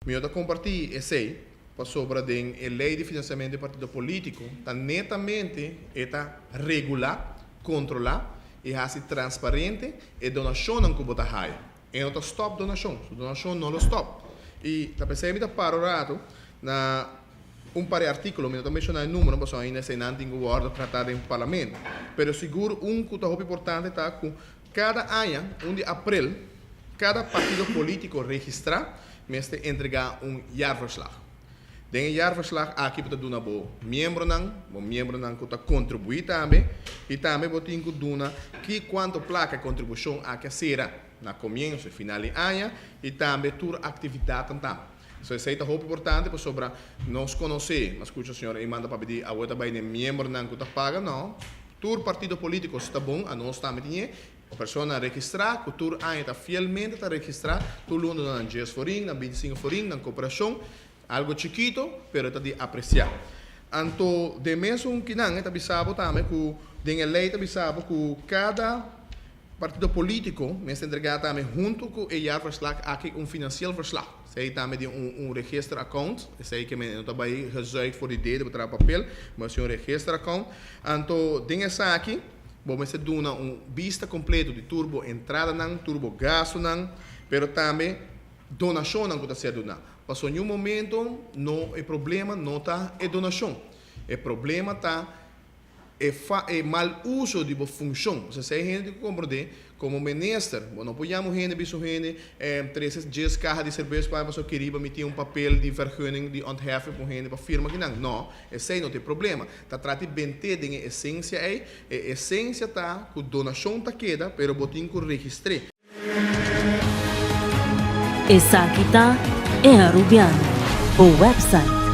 Mi no ta kompartí esei, pasobra den e lei di finansiamentu di partido polítiko ta netamente e ta regulá, kontrolá i hasi transparente e donashonnan ku bo ta haya. E no ta stòp donashon, su donashon no lo stòp. I ta p'esei mi ta para un ratu na un par di artíkulo, mi no ta menshoná e número pasobra ainda eseinan tin ku wòrdu tratá den parlamento, pero sigur un ku ta hopi importante ta ku Kada aña, un di aprel, kada partido polítiko registrá mester entregá un jaarverslag. Den e jaarverslag aki bo ta duna bo miembronan, bo miembronan ku ta kontribuí tambe, i tambe bo tin ku duna ki kuantu plaka e kontribushon aki a sera na komienso i final di aña i tambe tur aktividatnan tambe. So esei ta hopi importante pasobra nos konosé, mi a skucha señor Eman ta papia di awor ta bai den miembronan ku ta paga, no. Tur partido politico si ta bon, anos tambe tin e persona registra cu tur aña ta fielmente ta registra tur luna duna nan dies forin, nan bintisinco forin, nan cooperacion, algo chikito pero ta di aprecia. Anto den mesun kinan e ta bisa bo tambe cu den e ley ta bisa bo cu cada Partido politico mester entrega tambe hunto cu e jaarverslag aki un financieel verslag. Esey tambe di un un register account, esey ke men no ta bay gezuig for di dede bo traha papel, ma si un register account. Anto den esaki bo mester duna un bista completo di tur bo entradanan, tur bo gastonan, pero tambe donacionnan cu ta ser duna. Pasobra niun momento no e problema no ta e donacion, e problema ta E fa e mal uso di bo funshon. Osea, si hay hende ku komprondé, komo minister, bo no por yama un hende bisa un hende, trese djes kaha di serbes pa mi pasobra keriba mi tin un papel di vergunning di ontheffing pa un hende pa firma kinan. No, esei no ta e problema. Ta trata di bent'é den e esensia ei. E esensia ta ku donashon ta keda, pero bo tin ku registr'é. Esaki ta E Arubiano, bo website.